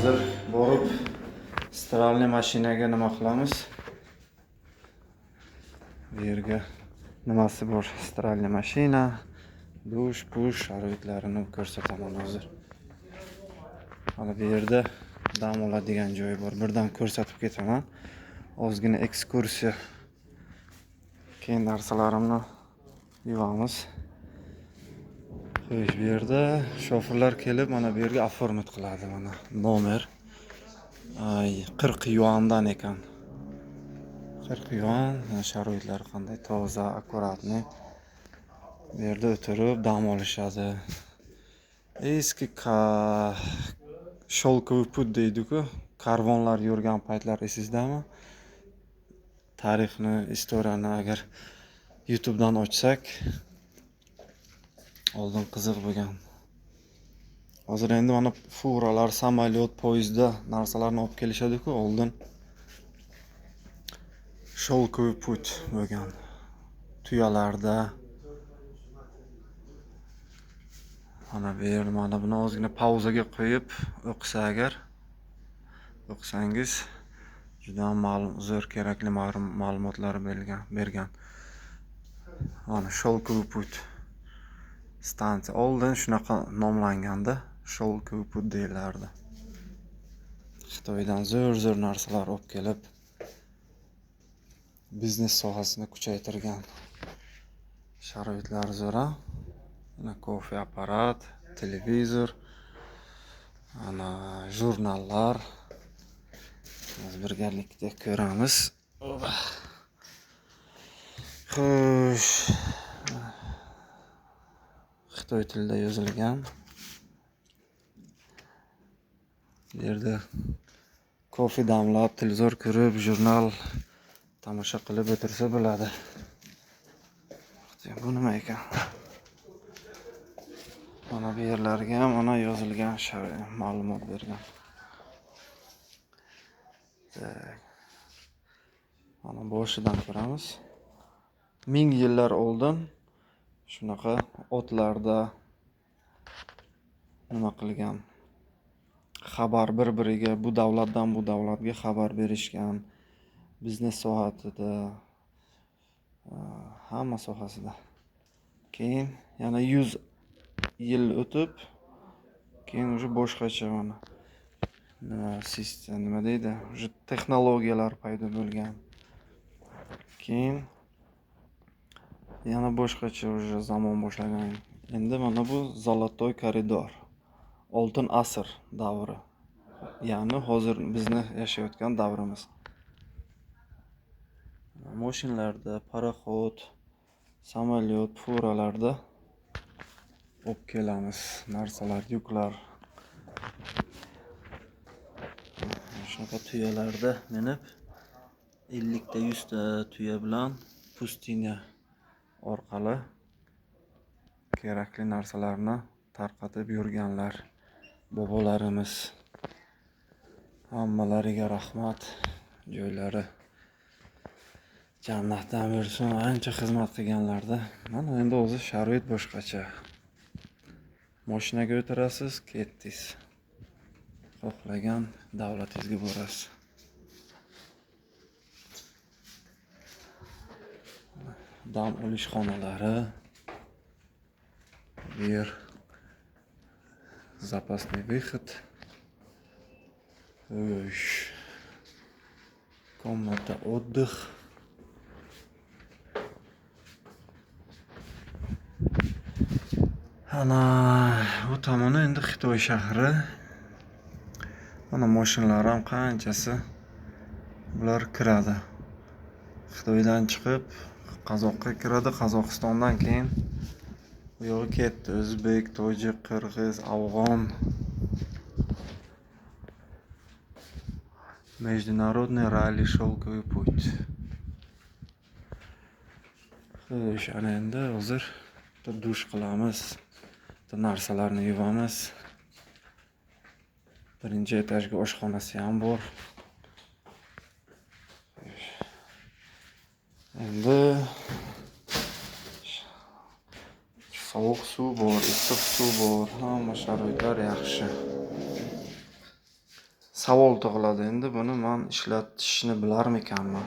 Hozir borib стиральный mashinaga nima qilamiz? Bu yerga nimasi bor? Стиральный mashina, dush, push sharoitlarini ko'rsataman hozir. Mana bu yerda dam oladigan joyi bor. Birdan ko'rsatib ketaman. Ozgina ekskursiya. Keyin narsalarimni yuvamiz. Xo'sh, bu yerda shofirlar kelib mana bu yerga оформить qiladi mana nomer. Ay, 40 yuandan ekan. 40 yuan, sharoitlari qanday toza, аккуратный. Bu yerda o'tirib dam olishadi. Eski шелковый путь deydi-ku, karvonlar yurgan paytlar esingizdami? Tarixni, istoriyani agar YouTube'dan ochsak, oldin qiziq bo'lgan. Hozir endi mana furalar, samolyot, poyezdda narsalarni olib kelishadi-ku, oldin шелковый путь bo'lgan. Tuyalarda mana bu yer, mana buni ozgina pauzaga qo'yib o'qisa agar o'qisangiz juda ham ma'lum, zo'r kerakli ma'lumotlar bergan. Mana шелковый путь stansiya oldin shunaqa nomlanganda, шелковый путь deyilardi. Xitoydan zo'r-zo'r narsalar olib kelib biznes sohasini kuchaytirgan. Sharoitlar zo'r a? Mana kofe apparat, televizor, ana jurnallar. Biz birgalikda ko'ramiz. Xo'sh. Xitoy tilida yozilgan. Bu yerda kofe damlab, televizor ko'rib, jurnal tomosha qilib o'tirsa bo'ladi. Bu nima ekan? Mana bu yerlarga ham mana yozilgan ma'lumot bergan. Tak. Mana boshidan ko'ramiz. 1000 yillar oldin shunaqa otlarda nima qilgan? Xabar bir-biriga, bu davlatdan bu davlatga xabar berishgan. Biznes sohasida, hamma sohasida. Keyin yana 100 yil o'tib, keyin уже boshqacha mana nima sistema, nima deydi, уже texnologiyalar paydo bo'lgan. Keyin yana boshqacha уже zamon boshlangan. Endi mana bu золотой koridor. Oltin asr davri. Ya'ni hozir bizni yashayotgan davrimiz. Mashinalarda, paroxod, samolyot, furalarda olib kelamiz narsalar, yuklar. Shunaqa tuyalarda minib 50 ta 100 ta tuya bilan pustinya orqali kerakli narsalarni tarqatib yurganlar bobolarimiz. Hammalariga rahmat. Joylari jannatdan bo'lsin. Ancha xizmat qilganlarda. Mana endi o'zi sharoit boshqacha. Mashinaga o'tirasiz, ketdingiz. Xohlagan davlatingizga borasiz. Dam olish xonalari. Bu yer запасный выход. Комната отдых. Ana bu tomoni endi Xitoy shahri. Mana mashinalar ham qanchasi bular kiradi. Xitoydan chiqib Qozoqqa kiradi, Qozog'istondan keyin u yoqqa ketdi. O'zbek, tojik, qirg'iz, afg'on. Международный ралли Шелковый путь. Xo'sh, ana endi hozir bitta dush qilamiz. Bitta narsalarni yuvamiz. Birinchi etajga oshxonasi ham bor. Endi sovuq suv bor, issiq suv bor, hamma sharoitlar yaxshi. Savol tug'iladi endi, buni man ishlatishni bilarmikanman?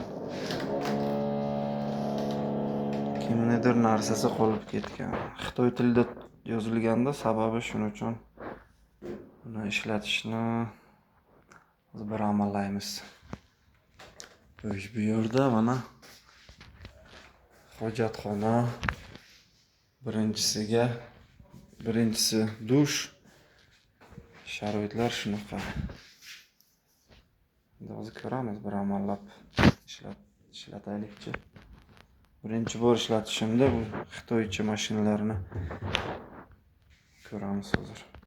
Kimnidir narsasi qolib ketgan. Xitoy tilida yozilganda sababi shuning uchun buni ishlatishni bir amallaymiz. Bu yerda mana hojatxona, birinchisi dush, sharoitlar shunaqa. Endi hozir ko'ramiz, bir amallab ishlataylikchi. Birinchi bor ishlatishimda bu xitoycha mashinalarni ko'ramiz hozir.